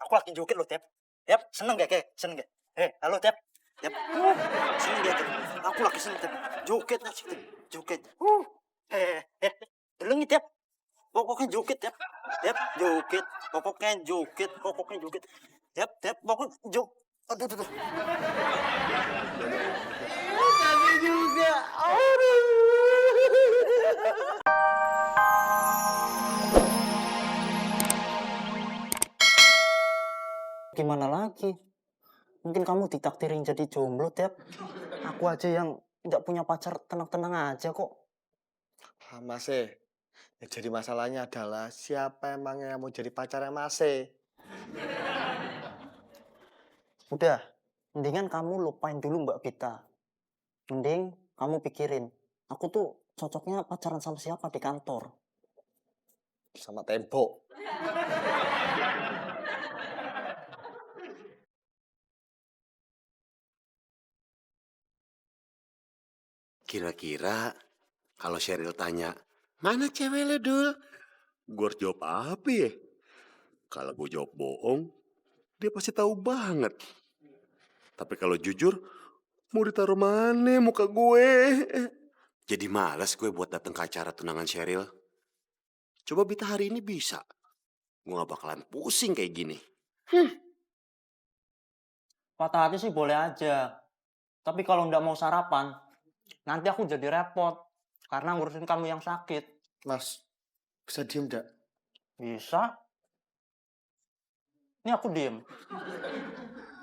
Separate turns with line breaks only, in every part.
aku lagi joget loh, Tep. Tep, seneng gak, Kek? Seneng gak? Halo, Tep. Tep, seneng gak, Tep? Aku lagi seneng, Tep. Joget aja, Tep. Joget. Delengi, Tep. Pokoknya joget, Tep. Tep, joget. Pokoknya joget. Pokoknya joget. Tep, Tep, pokoknya joget. Aduh, aduh, aduh.
Kami juga. Aduh.
Gimana lagi? Mungkin kamu ditakdirin jadi jomblo, Tep. Aku aja yang nggak punya pacar tenang-tenang aja kok.
Mas yang jadi masalahnya adalah siapa emangnya yang mau jadi pacarnya Mas?
Udah, mendingan kamu lupain dulu Mbak Bita. Mending kamu pikirin, aku tuh cocoknya pacaran sama siapa di kantor?
Sama tembok.
Kira-kira kalau Sheryl tanya, mana cewek lu, Dul? Gue harus jawab apa ya? Kalau gue jawab bohong, dia pasti tahu banget. Tapi kalau jujur, mau ditaruh mana muka gue? Jadi malas gue buat datang ke acara tunangan Sheryl. Coba Bita hari ini bisa. Gue gak bakalan pusing kayak gini.
Patah hati sih boleh aja. Tapi kalau nggak mau sarapan, nanti aku jadi repot. Karena ngurusin kamu yang sakit.
Mas, bisa diem gak?
Bisa? Ini aku diem.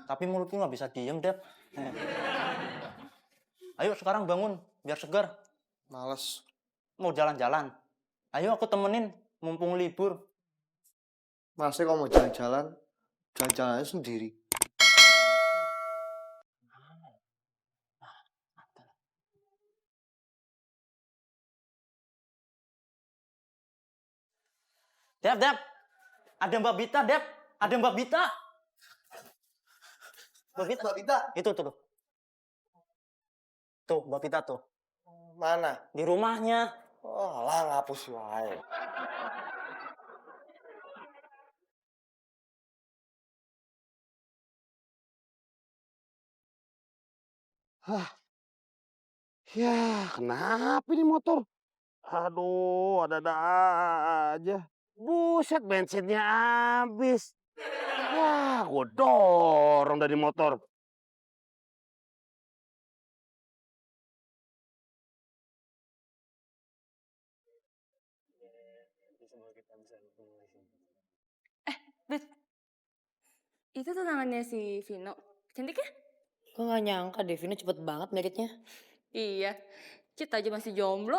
Tapi mulutku nggak bisa diem, Dep. Ayo sekarang bangun, biar segar.
Males.
Mau jalan-jalan? Ayo aku temenin, mumpung libur.
Masnya kalau mau jalan-jalan, jalan-jalan aja sendiri.
Dep, Dep. Ada Mbak Bita, Dep. Ada Mbak Bita. Mbak Bita. Itu tuh. Tuh, Mbak Bita tuh.
Mana?
Di rumahnya.
Oh, lah ngapus wae.
Hah? Ya, kenapa ini motor? Aduh, ada-ada aja. Buset, bensinnya habis. Wah, gue dorong dari motor.
Bet, itu tunangannya si Vino. Cantik ya?
Gue gak nyangka deh, Vino cepet banget meritnya.
Iya. Kita aja masih jomblo.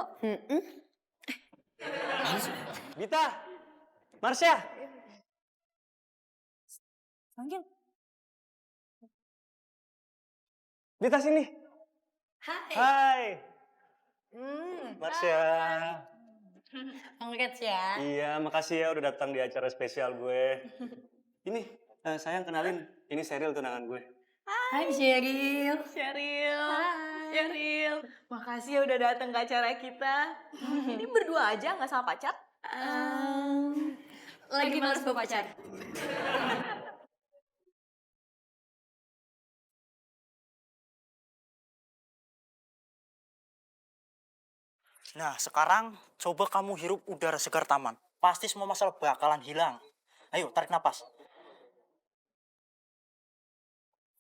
Bita. Marsha.
Panggil.
Bita sini. Hai. Marsha.
Congrats ya.
Iya, makasih ya udah datang di acara spesial gue. Ini, sayang kenalin, ini Sheryl tunangan gue.
Hai Sheryl.
Sheryl. Makasih ya udah datang ke acara kita. Ini berdua aja nggak sama pacar?
Lagi males bawa pacar.
Nah, sekarang coba kamu hirup udara segar taman. Pasti semua masalah bakalan hilang. Ayo, tarik napas.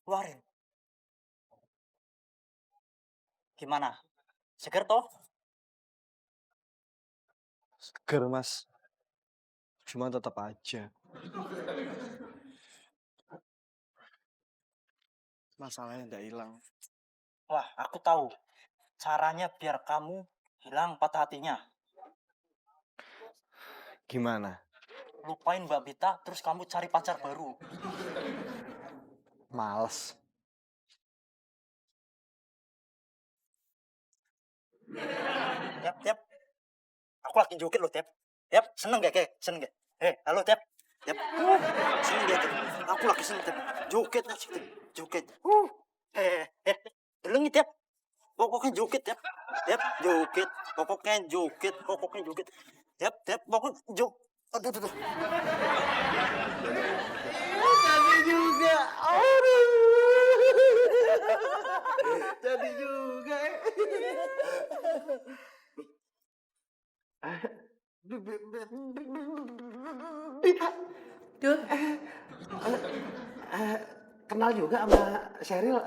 Keluarin. Gimana? Segar toh?
Seger, Mas. Cuma tetap aja. Masalahnya nggak hilang.
Wah, aku tahu. Caranya biar kamu hilang patah hatinya.
Gimana?
Lupain Mbak Bita, terus kamu cari pacar baru.
Males.
Tep. Aku lagi joget loh, Tep. Tep, seneng gak, Kek? Seneng gak? Halo, Tep. Tep, seneng gak, Tep? Aku lagi seneng, Tep. Joget aja, Tep. Joget. Delengi, Tep. Pokoknya joget, Tep. Tep, joget. Pokoknya joget. Pokoknya joget. Tep, pokoknya joget. Aduh, aduh, aduh.
juga. Aduh. Jadi juga. Bita,
Dul,
kenal juga sama Sheryl.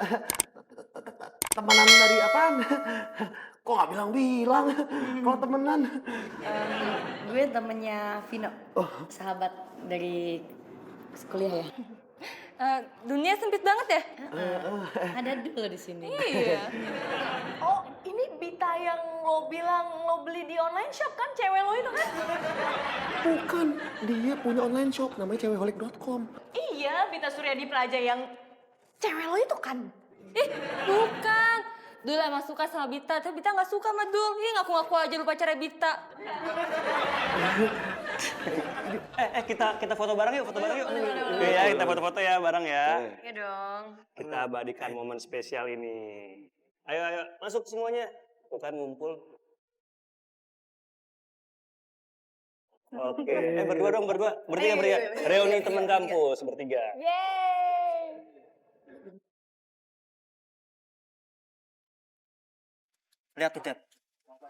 Temenan dari apaan? Kok nggak bilang-bilang kalau temenan?
gue temennya Vino, sahabat dari kuliah ya.
Dunia sempit banget ya?
Ada Dul di sini.
Iya. Oh, ini Bita yang lo bilang lo beli di online shop kan? Cewek lo itu kan?
Bukan, dia punya online shop namanya cewekholik.com.
Iya, Bita Suryadi Praja yang cewek lo itu kan?
Ih, bukan. Dul emang suka sama Bita, tapi Bita gak suka sama Dul. Ih, ngaku-ngaku aja lu pacarnya Bita.
Kita foto bareng yuk, Iya, kita foto-foto ya bareng ya.
Iya dong.
Kita abadikan momen spesial ini. Ayo, masuk semuanya. Bukan ngumpul. Oke, berdua dong, bertiga. Reuni teman kampus, bertiga.
Yeay.
Lihat tuh, Dep.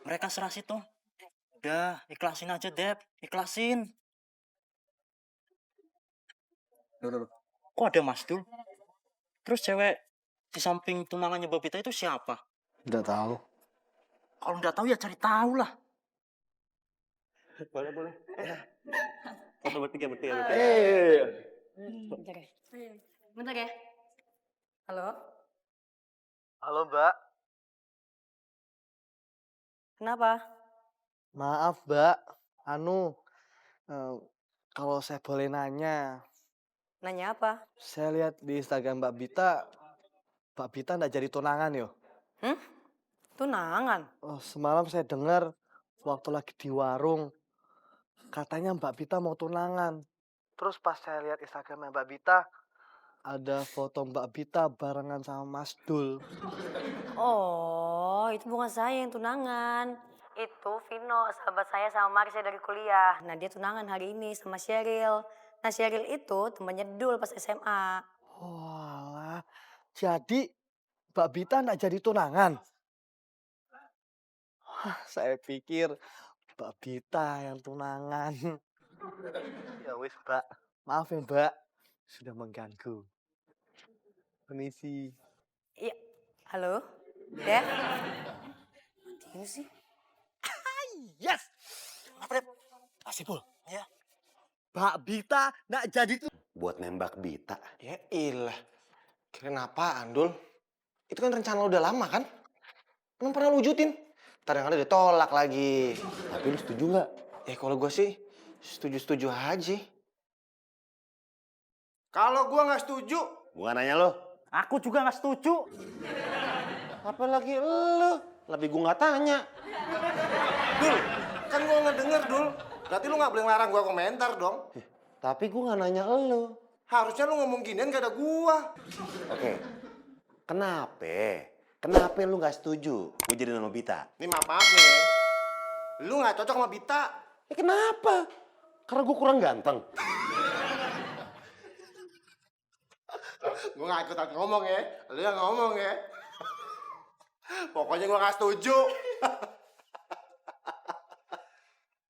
Mereka serasi tuh. Udah, ikhlasin aja, Dep. Ikhlasin. Loh. Kok ada Mas Dul? Terus cewek di samping tunangannya Babita itu siapa?
Nggak tahu.
Kalau nggak tahu ya cari tahu lah.
Boleh. Foto bertiga.
Bentar ya. Bentar ya. Halo?
Halo Mbak.
Kenapa?
Maaf Mbak. Kalau saya boleh nanya.
Nanya apa?
Saya lihat di Instagram Mbak Bita nggak jadi tunangan yo.
Tunangan?
Oh, semalam saya dengar waktu lagi di warung, katanya Mbak Bita mau tunangan. Terus pas saya lihat Instagramnya Mbak Bita, ada foto Mbak Bita barengan sama Mas Dul.
Oh, itu bukan saya yang tunangan. Itu Vino, sahabat saya sama Marsha dari kuliah. Nah, dia tunangan hari ini sama Sheryl. Nah, Sheryl itu temannya Dul pas SMA.
Walah, jadi Mbak Bita nggak jadi tunangan? Wah, saya pikir Mbak Bita yang tunangan. Ya wis Mbak, maaf ya Mbak, sudah mengganggu. Permisi.
Iya, halo? Ya? Ini sih.
Yes!
Apa, Dep? Kasih, Pul. Ya.
Mbak Bita nggak jadi tuh.
Buat nembak Bita.
Ya ilah, kirain apaan Dul? Itu kan rencana lo udah lama kan? Emang pernah lu wujudin? Ntar yang ada ditolak lagi.
Tapi lu setuju nggak?
Ya kalau gue sih setuju-setuju aja. Kalau gue nggak setuju,
Gua nanya lo.
Aku juga nggak setuju.
apalagi lu? Lebih gue nggak tanya.
Dul, kan gua nggak denger, Dul. Berarti lu nggak boleh ngelarang gua komentar dong.
Tapi gue nggak nanya lu.
Harusnya lu ngomong ginian gak ada gua.
Oke. Kenapa lu nggak setuju gue jadi sama Bita?
Ini maaf nih, lu nggak cocok sama Bita.
Ya kenapa? Karena gue kurang ganteng.
Gua nggak ikutan ngomong ya, lu yang ngomong ya. Pokoknya gua nggak setuju.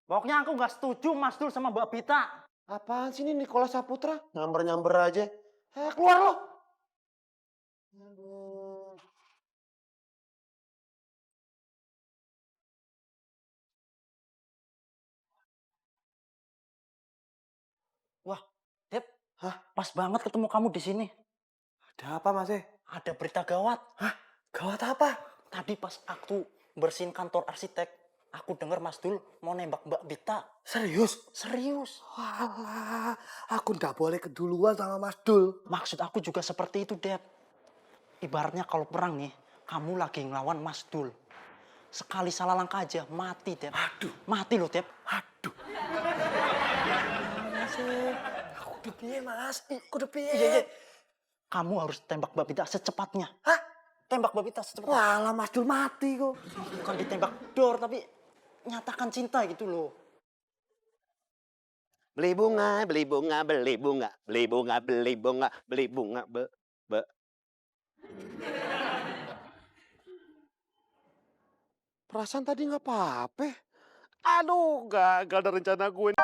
Pokoknya aku nggak setuju Mas Dul sama Mbak Bita.
Apaan sih ini Nikola Saputra? Nyamber-nyamber aja. Keluar lo.
Wah, Dep. Pas banget ketemu kamu di sini.
Ada apa Mas?
Ada berita gawat.
Gawat apa?
Tadi pas aku bersihin kantor arsitek, aku dengar Mas Dul mau nembak Mbak Bita.
Serius?
Serius.
Walah, aku nggak boleh keduluan sama Mas Dul.
Maksud aku juga seperti itu, Dep. Ibaratnya kalau perang nih, kamu lagi ngelawan Mas Dul. Sekali salah langkah aja, mati, Dep.
Aduh.
Mati loh, Dep.
Aduh. Mas, aku udah piye Mas? Aku udah piye?
Iya. Kamu harus tembak Mbak Bita secepatnya.
Hah?
Tembak Mbak Bita secepatnya.
Walah, Mas Dul mati kok.
Bukan ditembak dor, tapi nyatakan cinta gitu loh.
Beli bunga, beli bunga, beli bunga, beli bunga, beli bunga, beli bunga, be. Perasaan tadi nggak apa-apa. Aduh, gagal ada rencana gue.